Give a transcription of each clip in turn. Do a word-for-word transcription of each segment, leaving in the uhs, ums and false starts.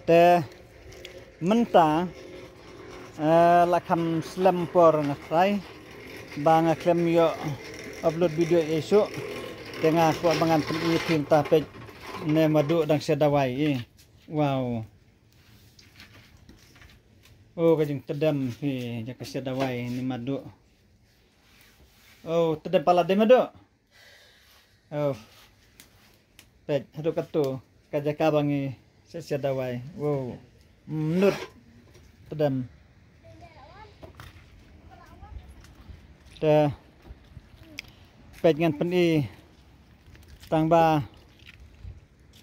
Te mynta, eh, la kham slem por nga try ba nga khlem ïoh upload video ïa shuh. Te nga kwah ba ngan pyni ïa phi mynta. Peit ne Madu dang shet dawai i. Wow. Oh, ka jingtdem hi ïa ka shet dawai ne Madu. Oh, tdem palat de Madu. Oh. Peit, haduh katto ka jaka ba ngi shet shet dawai. Wow. Mnut. Tdem. Te peit ngan pyni tang ba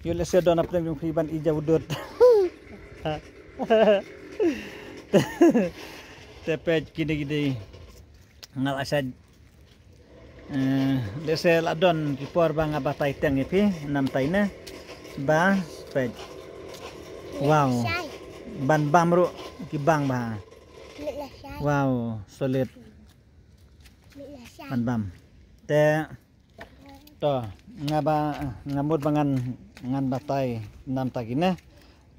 ïoh lehse don hapdeng jong phi ban i jawdut. Te peit kine kine. Nga la shait. Eh, lehse la don ki por ba nga batai teng ïa phi, namta ine. Ba, peit. Wow. Ban bam ruh ki bang ba. Wow, solid. Ban bam. Te to, nga ba, nga mut ba ngan, ngan batai namta kine.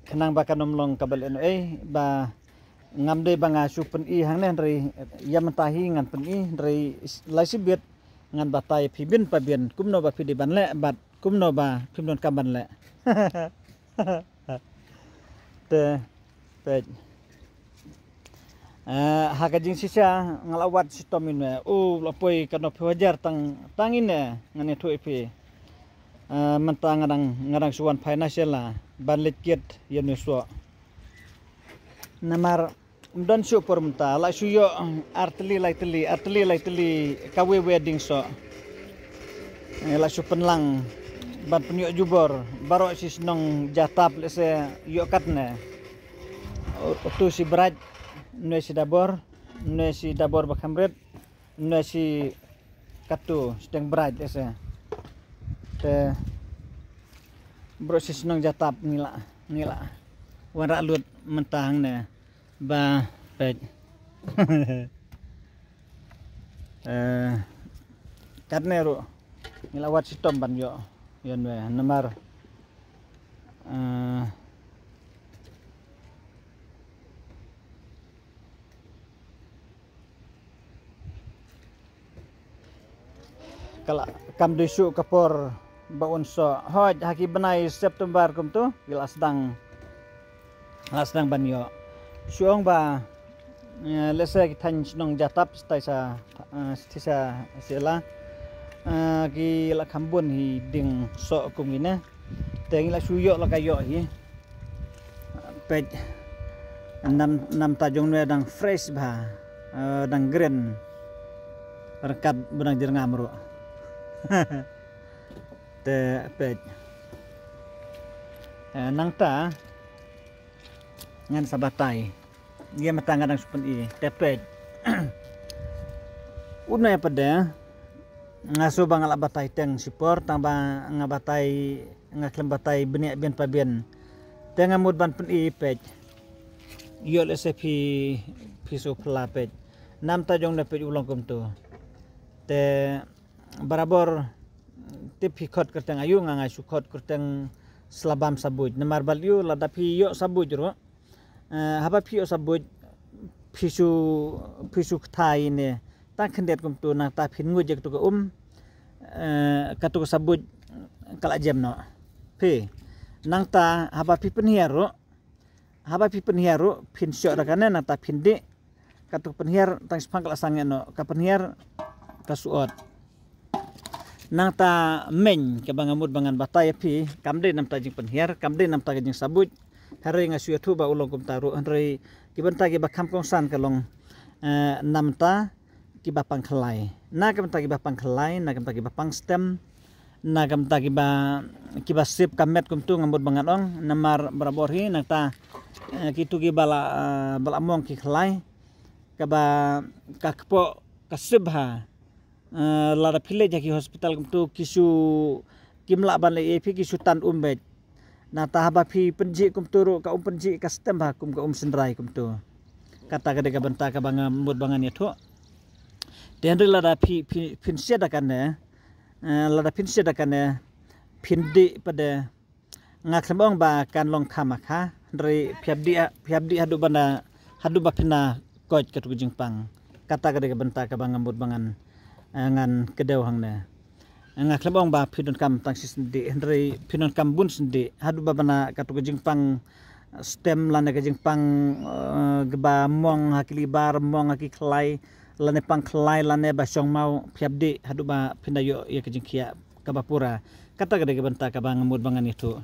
Khnang ba kan ym long kaba lehnohei ba ngam dei ba nga shu pyni hangne, hynrei ïa mynta hi ngan pyni, hynrei lai shibit ngan batai phi bin pa bin kumno ba phi dei ban leh bad kumno ba phim donkam ban leh. Te peit. Eh, ha ka jingshisha nga la wad shitom ine. U la poi ka nongphew hajar tang, tang ine ngan ïathuh ïa phi. Eh, mynta nga dang, nga dang shu wan phai na sha la ban leit kit ïa une u soh. Namar ym don shuh por mynta, la shu ïoh ar tylli lai tylli, ar tylli lai tylli kawei wei ding soh. Eh, la shu pynlang ban pynïoh jubor baroh shi shnong Jatap lehse ïoh katne. Utu shi Brai, une shi Dabor, une shi Dabor ba kham rit, une shi katto shiteng Brai lehse. Te baroh shi shnong Jatap ngi la, ngi la wanrah lut mynta hangne. Ba peit. Eh, katne ruh ngi la wad shitom ban ïoh, ïoh ne namar, eh, ka la kam dei shuh ka por ba un soh. Hooid, ha ki bnai September kumtu ki la sdang, la sdang ban ïoh. Shu ong ba, eh, lehse ki thaiñ shnong Jatap shatai sha, eh, shatai sha sha la, eh, ki la kham bun hi ding soh kum kine. Te ngi la shu ïoh la ka ïoh hi. Peit. Nam, namta jong une dang fresh bha. Eh, dang green. Ryngkat ba dang jyrngam ruh. Te peit. Eh, nangta ngan sa batai. Ïa mynta nga dang shu pyni, te peit. Une pat de nga shu ba nga la batai teng shipor, tang ba nga batai, nga khlem batai bniah bian pa bian. Te nga mut ban pyni, peit. Ïoh lehse phi, phi shu phylla, peit. Namta jong une, peit, u long kumtu. Te barabor tip phi khot kyrteng aïu, nga nga shu khot kyrteng Slabam Sabuid. Namar balei, lada phi ïoh sabuid ruh, eh, haba phi ïoh sabuid, phi shu, phi shu kthai ne tang khyndiat kumtu, nangta phin nguid ïa katu ka um, eh, katu ka sabuid ka la jem noh. Phi, nangta haba phi pynhiar ruh, haba phi pynhiar ruh, phin shoh da kane, nangta phin dih. Katu ka pynhiar tang shiphang ka la sangeh noh, ka pynhiar ka suot. Nangta meiñ kaba nga mut ba ngan batai ïa phi, kam dei namta jingpynhiar, kam dei namta ka jingsabuid. Hynrei nga shu ïathuh ba u long kumta ruh, hynrei ki bynta kiba kham kongsan ka long, eh, namta kiba pang khlai. Na ka bynta kiba pang khlai, na ka bynta kiba pang stem, na ka bynta kiba, kiba sip ka met kumtu, nga mut ba ngan ong, namar barabor hi, nangta, eh, kitu kiba la, eh, ba la mong ki khlai, kaba ka kpoh ka sip bha. Eh, lada phi leit ha ki hospital kumtu, ki shu, kim lah ban leh ei ei, phi, ki shu tan um beit. Nangta haba phi pynjih kumtu ruh, ka um pynjih ka stem bha kum ka um synrai kumtu. Kata ka dei ka bynta kaba nga mut ba ngan ïathuh. Te hynrei lada phi, phi, phin shet da kane, eh, lada phin shet da kane, phin dih pat de, nga khlem ong ba kan long khamakha, Hynrei phi hap dih, phi hap dih haduh ba na, haduh ba phin da koit katu ka jingpang. Kata ka dei ka bynta kaba nga mut ba ngan, eh, ngan kdew hangne. Nga khlem ong ba phi donkam tang shi sendih, hynrei phi donkam bun sendih. Haduh ba na katu ka jingpang stem lane ka jingpang, eh, kaba mong ha ki libar, mong ha ki khlai, lane pang khlai, lane ba shong maw, phi hap dih haduh ba phin da ïoh ïa ka jingkhiah kaba pura. Kata ka dei ka bynta kaba nga mut ba ngan ïathuh.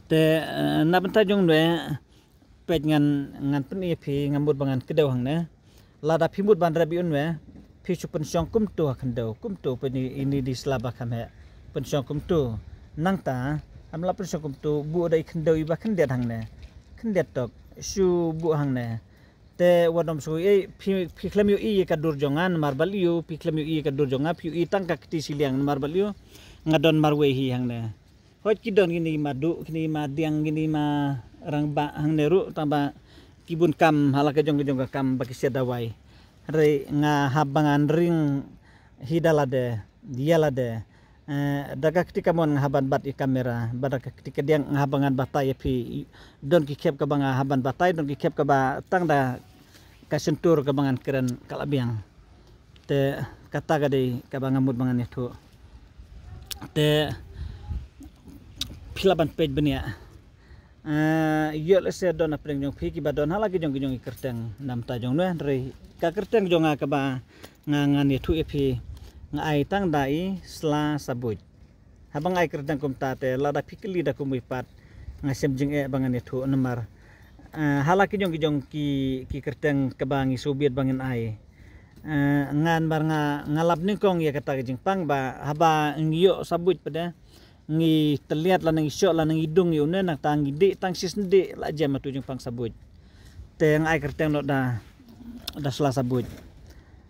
Te, eh, na bynta jong nwe, peit ngan, ngan pyni ïa phi, nga mut ba ngan kdew hangne. Lada phi mut ban rep ïa u nwe, phi shu pynshong kumtu ha khyndew, kumtu peit ini, ini dei sla ba kham heh. Pynshong kumtu. Nangta, ym lah pynshong kumtu, buh da i khyndew iba khyndiat hangne. Khyndiat tok, shu buh hangne. Te wat nym shu ei, phi, phi khlem ïohi ïa ka dur jong nga namar balei, phi khlem ïohi ïa ka dur jong nga, phi ïohi tang ka kti shiliang namar balei, nga don marwei hi hangne. Hooid ki don kine ki ma duh, kine ki ma diang, kine ki ma rangbah hangne ruh, tang ba ki bun kam, ha la ka jong ka jong ka kam ba ki shet dawai. Hynrei nga hap ba ngan ring hi da lade, ïa lade. Eh, da ka kti kamon nga hap ban bat ïa kamera, bad da ka kti kadiang nga hap ba ngan batai ïa phi, don ki khep kaba nga hap ban batai, don ki khep kaba tang da ka shyntur kaba ngan kren ka la biang. Te kata ka dei kaba nga mut ba ngan ïathuh. Te phi lah ban peit bniah. Eh, ïoh lehse don na pdeng jong phi kiba don ha la ki jong ki jong ki kyrteng namta jong nwe, hynrei ka kyrteng jong nga kaba nga ngan ïathuh ïa phi nga ai tang da i sla sabuit. Haba nga ai kyrteng kumta te lada phi kylli da kumwei pat nga shem jingeh ba ngan ïathuh namar, eh, ha la ki jong ki jong ki, ki kyrteng kaba ngi sngewbit ba ngin ai. Eh, ngan bar nga, nga lap nyngkong ïa kata ka jingpang ba haba ngi ïoh sabuit pat de ngi tylliat lane ngi shoh lane ngi dung ïa une, nangta ngi dih tang shi sendih la jem atu jingpang sabuit. Te nga ai kyrteng noh da, da sla sabuit.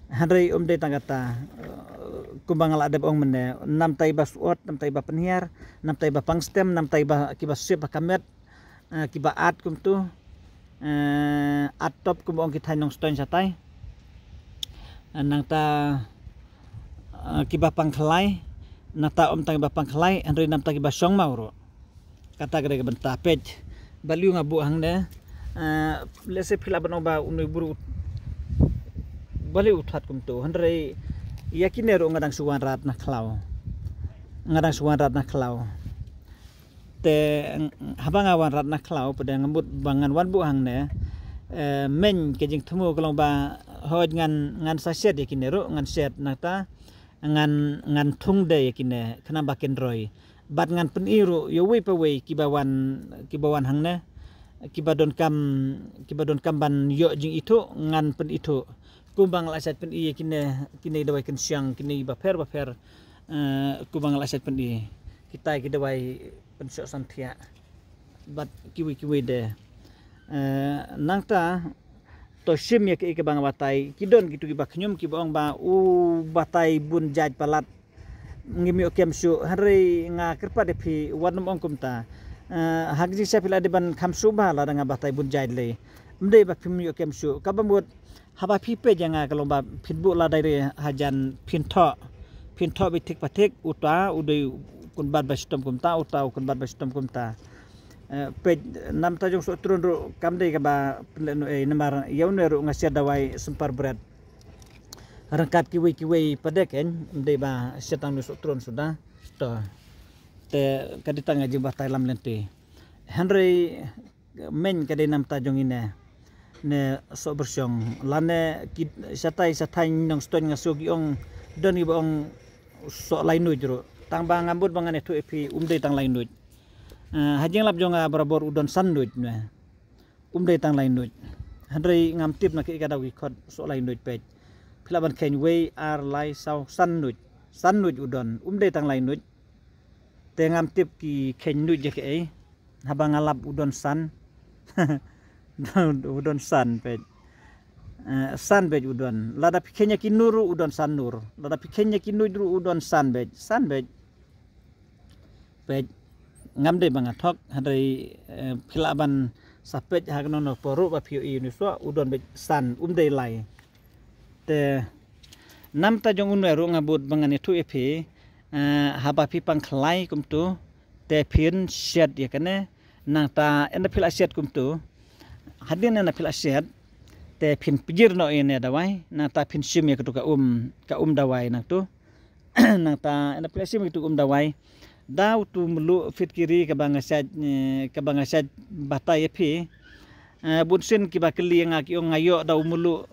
Hynrei um dei tang kata, eh, kumba nga la dep ong mynne, namta iba sot, namta iba pynhiar, namta iba pang stem, namta iba kiba sep ha ka met, eh, kiba at kumtu, eh, at top kumba ong ki thaiñ Nongstoiñ shatai. Eh, nangta, eh, kiba pang khlai, nangta um tang iba pang khlai, hynrei namta kiba shong maw ruh. Kata ka dei ka bynta peit. Balei nga buh hangne, eh, lehse phi lah ban ong ba une u briew balei u thad kumtu. Hynrei ïa kine ruh nga dang shu wanrah na khlaw. Nga dang shu wanrah na khlaw. Te haba nga wanrah na khlaw pat de nga mut ba ngan wan buh hangne. Eh, meiñ ka jingthmu ka long ba hooid ngan, ngan sa shet ïa kine ruh, ngan shet nangta ngan, ngan thung de ïa kine khnang ba kin roi. Bad ngan pyni ruh ïa uwei pa uwei kiba wan, kiba wan hangne, kiba donkam, kiba donkam ban ïoh jingithuh, ngan pynithuh. Kumba nga la shet pyni ïa kine, kine dawai kynshiang, kine bapher bapher, eh, kumba nga la shet pyni. Kita ki dawai pynshoh samthiah bad kiwei kiwei de. Eh, nangta to shim ïa kaei kaba nga batai, ki don kitu kiba khñium kiba ong ba u batai bun jait palat. Ngim ïoh kem shuh, hynrei nga kyrpad ïa phi wat nym ong kumta. Eh, ha ka jingshisha phi la dei ban kham shuh ba lada nga batai bun jait lei. Ym dei ba phim ïoh kem shuh. Kaba mut haba phi peit ïa nga ka long ba phin buh la dei re hajan phin thoh. Phin thoh beit thik pa thik, uta u dei u kynbat ba shitom kumta, uta u kynbat ba shitom kumta. Eh, peit namta jong Sohtrun ruh kam dei kaba pynlehnohei namar ïa une ruh nga shet dawai symper bret. Ryngkat kiwei kiwei pat de kein, ym dei ba shet tang une Sohtrun suda. To. Te ka dei tang ïa jingbatai lam lynti. Hynrei meiñ ka dei namta jong ine. Ne Sohbyrshong. Lane ki shatai shatai Nongstoiñ nga shu ki ong don kiba ong Sohlainuid ruh. Tang ba nga mut ba ngan ïathuh ïa phi um dei tang Lainuid. Eh, ha jinglap jong nga barabor u don san nuid ne. Um dei tang Lainuid. Hynrei ngam tip na kaei ka daw ki khot Sohlainuid peit. Phi lah ban kheiñ wei, ar, lai, saw, san nuid. San nuid u don. Um dei tang Lainuid. Te ngam tip ki kheiñ nuid ïa kaei. Haba nga lap u don san. U don san peit. Eh, san beit u don. Lada phi kheiñ ïa ki nur ruh u don san nur. Lada phi kheiñ ïa ki nuid ruh u don san beit. San beit. Peit, ngam dei ba nga thok, hynrei, eh, phi lah ban sa peit ha kano kano por ruh ba phi ïohi une u soh, u don beit san, um dei lai. Te namta jong une ruh nga mut ba ngan ïathuh ïa phi, eh, haba phi pang khlai kumtu, te phin shet ïa kane, Nangta ynda phi la shet kumtu, hadien ynda phi la shet, te phin pjir noh ïa ine i dawai, nangta phin shim ïa katu ka um, ka um dawai nangtu. Nangta ynda phi la shim ïa katu um dawai, da utu mluh fitkiri kaba nga shait, eh, kaba nga shait batai ïa phi. Eh, bun sien kiba kylli ïa nga ki ong nga ïoh da u mluh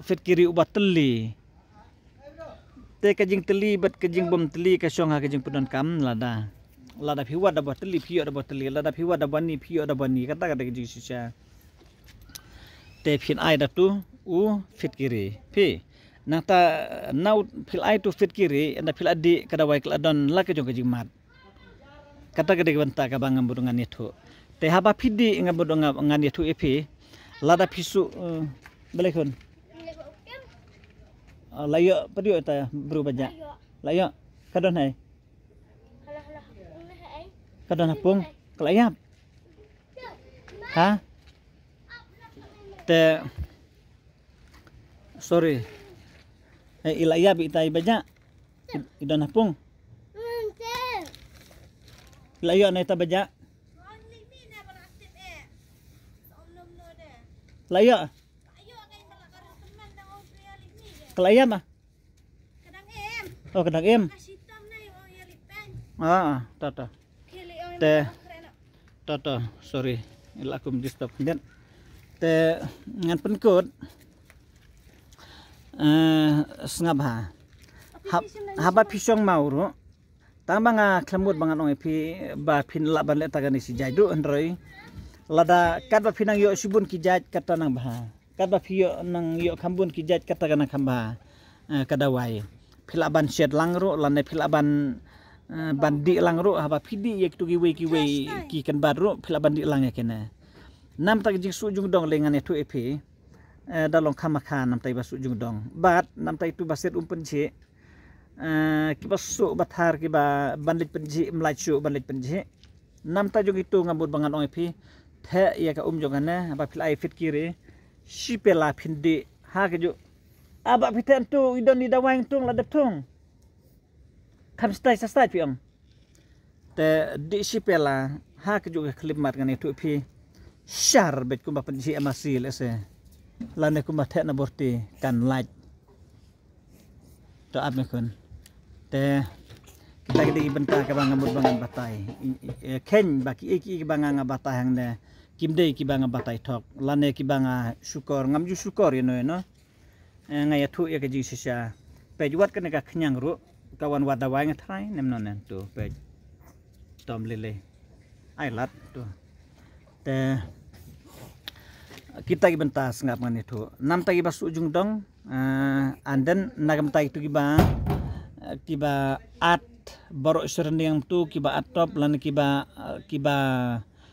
fitkiri uba tylli. Te ka jingtylli bad ka jingbym tylli ka shong ha ka jingpyndonkam. Lada, lada phi wad da ba tylli phi ïoh da ba tylli, lada phi wad da ba ni phi ïoh da ba ni, kata kata ka jingshisha. Te phin ai da tu u fitkiri phi. Nangta na u phi la ai tu fitkiri, ynda phi la dih ka dawai ka la don la ka jong ka jingmad. Kata ka dei ka bynta kaba nga mut ngan ïathuh. Te haba phi dih nga mut nga, ngan ïathuh ïa phi. Lada phi shu, eh, balei khun? Ah, la ïoh, pat ïoh ita bru ba jah. La ïoh. Ka don hai. Ka don ha pung. Ka la ïap. Ha? Te, sorry. Eh, i la ïap ita i ba jah. I, i don ha pung. I la ïoh na ita ba jah. La ïoh. Ka la ïap ah. Oh, ka dang im. Ah, ah, ta ta. Te, ta ta, sorry. I la kum disturb khyndiat. Te ngan pynkut. Eh, sngap ha. Hab-, haba phi shong maw ruh. Tang ba nga khlem mut ba ngan ong ïa phi ba phin lah ban leh ta kane shi jait ruh, hynrei lada katba phi nang ïoh shibun ki jait kata nang bha. Katba phi ïoh nang ïoh kham bun ki jait kata ka nang kham bha. Eh, ka dawai. Phi lah ban shet lang ruh, lane phi lah ban, eh, ban dih lang ruh, haba phi dih ïa kitu kiwei kiwei ki kynbat ruh, phi lah ban dih lang ïa kine. Namta ka jingsuh jingdong lei ngan ïathuh ïa phi. Eh, da long kham ma kha namta iba suh jingdong. Bad namta itu ba shet um pynjhieh. Eh, kiba suh ba thar kiba ban leit pynjhieh, mlai shuh ban leit pynjhieh. Namta jong itu nga mut ba ngan ong ïa phi. Theh ïa ka um jong kane, ba phi la ai fitkiri. Shi pela phin dih, ha kajuh. Aba phi theh ntu, i don i dawai ntu la da thung. Kham stai sa stai phi ong. Te dih shi pela, ha kajuh ka khlipmat ngan ïathuh phi. Shar beit kumba pynjhieh ma si lehse. Lane kumba theh na borti kan lait. To ap me khun. Te kita ki dei ki bynta kaba nga mut ba ngan batai. I, i, eh, kheiñ ba ki, ki, kiba nga nga batai hangne. Kim dei kiba nga batai thok. Lane kiba nga shukor, ngam ju shukor ïa no ïa no. Eh, nga ïathuh ïa ka jingshisha. Peit wat kane ka khñiang ruh, ka wan wad dawai nga tharai, nem non nen tu, peit. Tom lele. Ai lad tu. Te, kita ki bynta sngap ngan ïathuh. Namta kiba suh jingdong, eh, and then na ka bynta itu kiba, eh, kiba at baroh syrniang tu, kiba at top, lane kiba, eh, kiba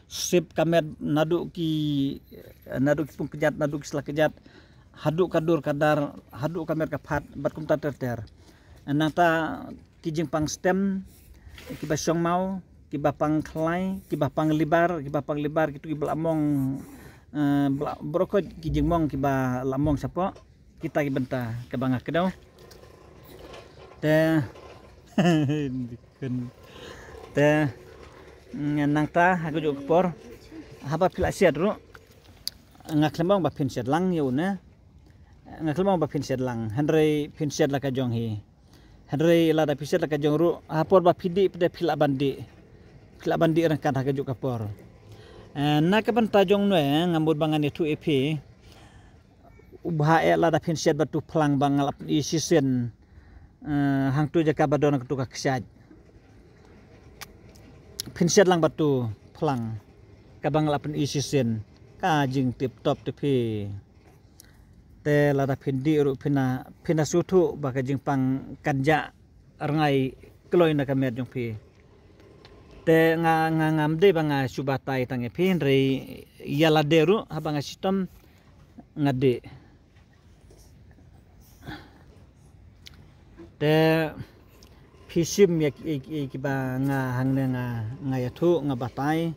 sip ka met naduh ki, naduh ki pung kjat, naduh ki sla kjat, haduh ka dur ka dar, haduh ka met ka phat, bad kumta ter ter. Nangta ki jingpang stem, kiba shong maw, kiba pang khlai, kiba pang libar, kiba pang libar, kitu kiba la mong, eh, ba la, baroh ki jingmong kiba la mong shapoh. Kita ki bynta kaba nga kdew. Te, te, mm, nangta ha kajuh ka por, haba phi la shet ruh, nga khlem ong ba phin shet lang ïa une. Nga khlem ong ba phin shet lang, hynrei phin shet la ka jong hi. Hynrei lada phi shet la ka jong ruh, ha por ba phi dih, phi dih phi lah ban dih. Phi lah ban dih ryngkat ha kajuh ka por. Eh, na ka bynta jong une, nga mut ba ngan ïathuh ïa phi. U bha eh lada phin shet bad tu phlang ba nga la pyni shisien, eh, hangtu jaka ba don katu ka kshaid. Phin shet lang bad tu phlang kaba nga la pyni shisien, ka jingtip top te phi. Te lada phin dih ruh phin na, phin na sngewthuh ba ka jingpang kan jah rngai kloi na ka met jong phi. Te nga, nga, ngam dei ba nga shu batai tang ïa phi, hynrei ïa lade ruh haba nga shitom nga dih. Te phi shim ïa ki, ki, kiba nga hangne nga, nga ïathuh, nga batai.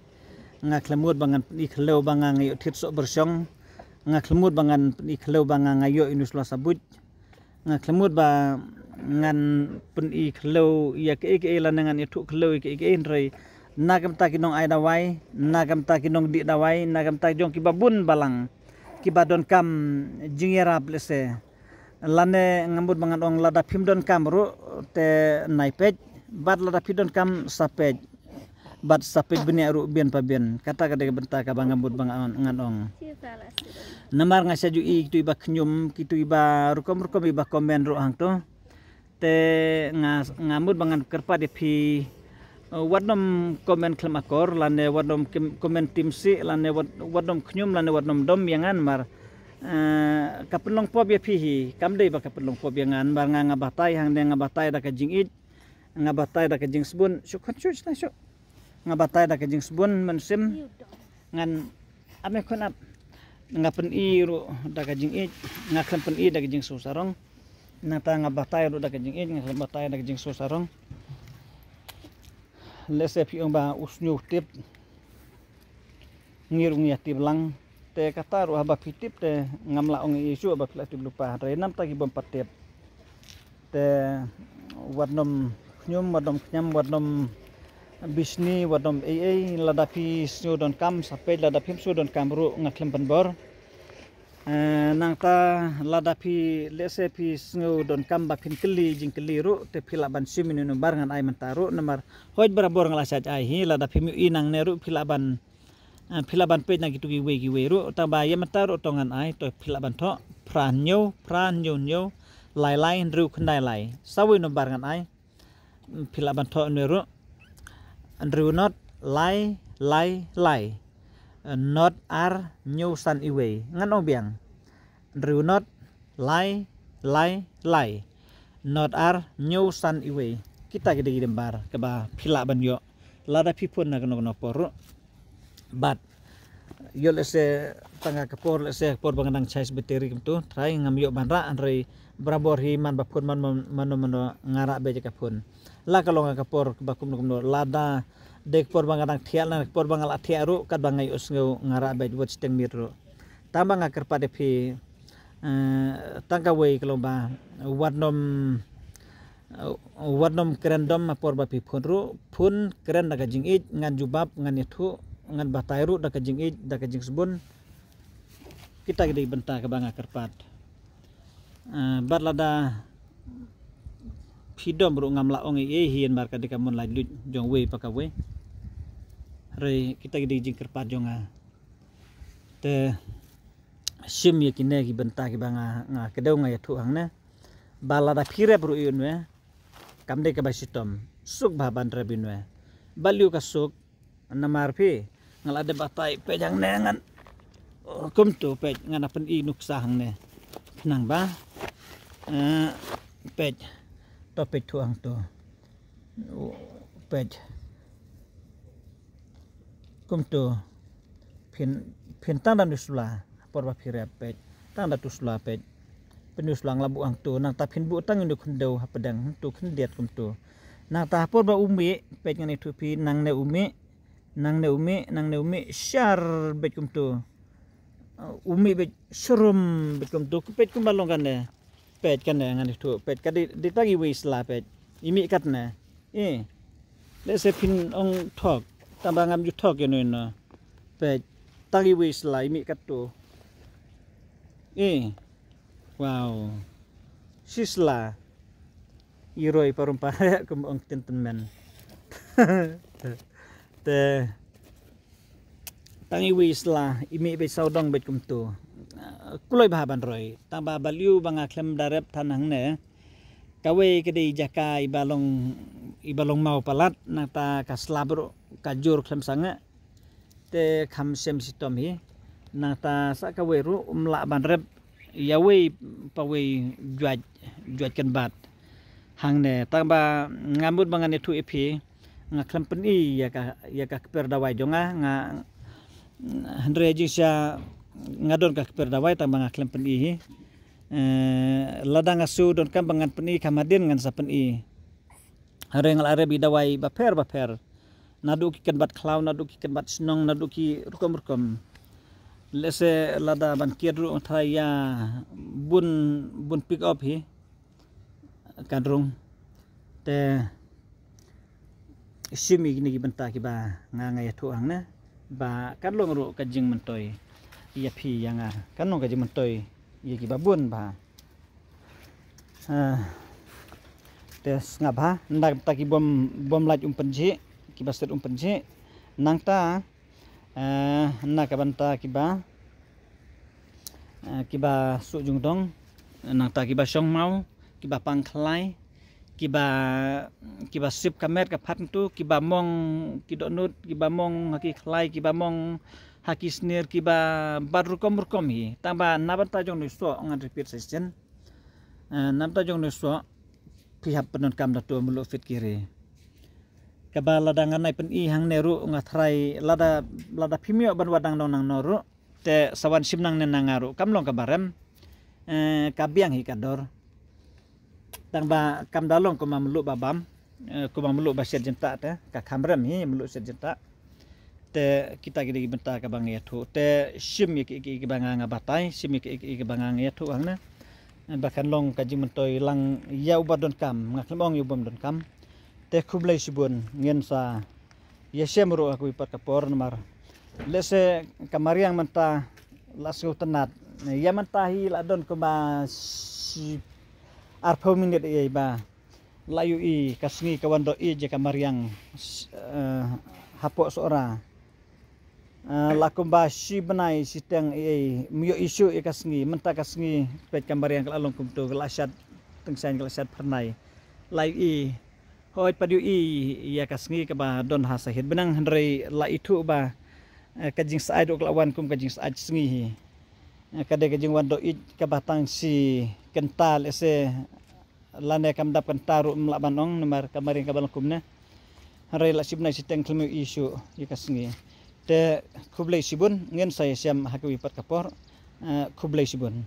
Nga khlem mut ba ngan pyni khlem ba nga, nga ïoh thied soh byrshong. Nga khlem mut ba ngan pyni khlem ba nga, nga ïoh inu sla sabuit. Nga khlem mut ba ngan pyni khlem ïa kiei kiei lane ngan ïathuh khlem ïa kiei kiei, hynrei na ka bynta ki nong ai dawai, na ka bynta ki nong dih dawai, na ka bynta jong kiba bun balang, kiba donkam jingïarap lehse. Lane nga mut ba ngan ong lada phim donkam ruh te nai peit, bad lada phi donkam sa peit, bad sa peit bniah ruh bian pa bian. Kata ka dei ka bynta kaba nga mut ba ngan ong. Namar nga sa ju i kitu iba khñium, kitu iba rukom rukom iba comment ruh hangto. Te nga nga mut ba ngan kyrpad ïa phi, uh, wat nym comment khlem akor, lane wat nym kim- comment tim si, lane wat wat nym khñium, lane wat nym dom ïa ngan mar. Uh, ka pynlong pop ïa phi hi, kam dei ba ka pynlong pop ïa ngan mar nga nga batai hangne, nga batai da ka jingïeit, nga batai da ka jingsbun, shu khon shu shu shu. Nga batai da ka jingsbun mynsiem. Ngan ap me khon ap. Nga pyni ruh da ka jingïeit, nga khlem pyni da ka jingsngewsarong. Nangta nga batai ruh da ka jingïeit, nga khlem batai da ka jingsngewsarong. Lehse phi ong ba u sngew tip, ngi ruh ngi ïa tip lang. Te kata ruh haba phi tip te ngam lah ong ïa shuh ba phi lah tip lypa, hynrei namta ki bym pat tip. Te wat nym khñium, wat nym khñiam, wat nym bishni, wat nym ei ei, lada phi sngew donkam sa peit, lada phim sngew donkam ruh nga khlem pynbor. Eh, nangta lada phi lehse phi sngew donkam ba phin kylli jingkylli ruh, te phi lah ban shim ïa une u number ngan ai mynta ruh, namar hooid barabor nga la shait ai hi, lada phim ïohi nangne ruh phi lah ban, eh, phi lah ban peit na kitu kiwei kiwei ruh, tangba ïa mynta ruh to ngan ai, to phi lah ban thoh phra hynñiew, phra hynñiew hynñiew, lai lai hynriew khyndai lai. Sa wei number ngan ai. Phi lah ban thoh une ruh. Hynriew not lai lai lai, not ar hynñiew san iwei. Ngan ong biang. Hynriew not lai lai lai, not ar hynñiew san iwei. Kita ki dei ki number kaba phi lah ban ïoh lada phi phone na kano kano por ruh. Bad ïoh lehse tang ka por, lehse ka por ba nga dang charge battery kumtu, trai ngam ïoh ban rah, hynrei barabor hi man ba phone man man mano mano nga rah beit ïa ka phone. La ka long ka por ba kumno kumno, lada dei ka por ba nga dang thiah, la ka por ba nga la thiah ruh, katba nga ïohsngew nga rah beit wat shiteng miet ruh. Tang ba nga kyrpad ïa phi, eh, tang kawei ka long ba wat nym, eh, wat nym kren dom ha por ba phi phone ruh, phone kren da ka jingïeit, ngan jubab, ngan ïathuh, ngan batai ruh da ka jingïeit, da ka jingsbun. Kita ki dei bynta kaba nga kyrpad. Eh, bad lada phi dom ruh ngam lah ong ei ei hi, namar ka dei ka mon laitluid jong wei pa kawei. Hynrei kita ki dei jingkyrpad jong nga. Te shim ïa kine ki bynta kiba nga, nga kdew nga ïathuh hangne. Ba lada phi rep ruh ïa une, kam dei kaba shitom. Suk bha ban rep ïa une. Balei ka suk, namar phi, nga la dep batai, peit hangne ngan, oh, kumtu peit, ngan pyni nuksa hangne. Khnang ba, eh, peit, to peit thuh hangto. Oh, peit. Kumtu. Phin, phin tang da u sla, por ba phi rep peit. Tang da u sla peit. Phin u sla nga la buh hangtu, nangta phin buh tang ïa u khyndew hapdeng, hangtu khyndiat kumtu. Nangta por ba u mih, peit ngan ïathuh phi, nangne u mih, nangne u mih, nangne u mih, shar beit kumtu. U mih beit shrum beit kumtu, peit kumba long kane. Peit kane ngan ïathuh, peit ka dei, dei tang iwei sla peit. I mih katne. Eh. Lehse phin ong thok. Tang ba ngam ju thok ïano ïano. Peit. Tang iwei sla i mih katto. Eh. Wow. Shi sla. I roi parum pareh kum ong ktien tymmen. Te tang iwei sla, i mih beit sawdong beit kumto. Ah, kloi bha ban roi. Tang ba balei ba nga khlem da rep than hangne. Kawei ka dei jaka iba long, iba long maw palat, nangta ka slap ruh ka jur khlem sangeh. Te kham shem shitom hi. Nangta sa kawei ruh um lah ban rep ïa wei pa wei juaj, juaj kan bat. Hangne, tang ba nga mut ba ngan ïathuh ïa phi, nga khlem pyni ïa ka, ïa ka kper dawai jong nga, nga, hynrei jingshisha nga don ka kper dawai tang ba nga khlem pyni hi. Eh, lada nga shu donkam ba ngan pyni, kham hadien ngan sa pyni. Hynrei nga la rep ïa dawai bapher bapher. Naduh ki kynbat khlaw, naduh ki kynbat shnong, naduh ki rukom rukom. Lehse lada ban kiad ruh nga tharai ïa bun, bun pick up hi. Kan rung. Te shim ïa kine ki bynta kiba nga nga ïathuh hangne ba kan long ruh ka jingmyntoi ïa phi ïa nga, kan long ka jingmyntoi ïa kiba bun bha. Ah, te sngap ha, na ka bynta ki bym, bym lait um pynjih, kiba stet um pynjih. Nangta, ah, na ka bynta kiba, ah, kiba suh jingdong, nangta kiba shong maw, kiba pang khlai, kiba, kiba sip ka met ka phat ntu, kiba mong ki dohnud, kiba mong ha ki khlai, kiba mong ha ki snier, kiba bad rukom rukom hi. Tangba na bynta jong une u soh, ngan repeat sa shisien. Eh, na bynta jong une u soh, phi hap pyndonkam da uto u mluh Fitgiri. Kaba lada ngan nai pyni hangne ruh nga tharai lada, lada phim ïoh ban wad nangno nangno ruh, te sa wan shim nangne na nga ruh kam long kaba rem. Eh, ka biang hi ka dor. Tangba kam da long kum u mluh ba bam, eh, kum u mluh ba shet jingtah te, ka kham rem hi mluh shet jingtah. Te kita ki dei ki bynta kaba nga ïathuh. Te shim ïa ki, ki, kiba nga nga batai, shim ïa ki, ki, kiba nga nga ïathuh hangne. Eh, ba kan long ka jingmyntoi lang ïa uba donkam, nga khlem ong ïa u bym donkam. Te khublei shibun, ngin sa ïashem ruh ha kawei pat ka por namar lehse ka mariang mynta la sngewtynnat. Ïa mynta hi la don kumba shi arphew minit ïa ba la ïohi ka sngi ka wan doh ïeit ïa ka mariang, eh, hapoh Sohra. Eh, la kumba shi bnai shiteng ïa, ym ïohi shuh ïa ka sngi, mynta ka sngi peit ka mariang ka la long kumto, ka la shad tyngshaiñ, ka la shad phyrnai. La ïohi, hooid pat ïohi ïa ka sngi kaba don ha sahit bneng, hynrei la ithuh ba, eh, ka jingshai ruh ka la wan kum ka jingshai sngi hi. Eh, ka dei ka jingwan doh ïeit kaba tang shi kynta lehse, lane kam dap kynta ruh ym lah ban ong namar ka mariang kaba long kumne. Hynrei la shi bnai shiteng khlem ïohi shuh ïa ka sngi. Te khublei shibun, ngin sa ïashem ha kawei pat ka por. Eh, khublei shibun.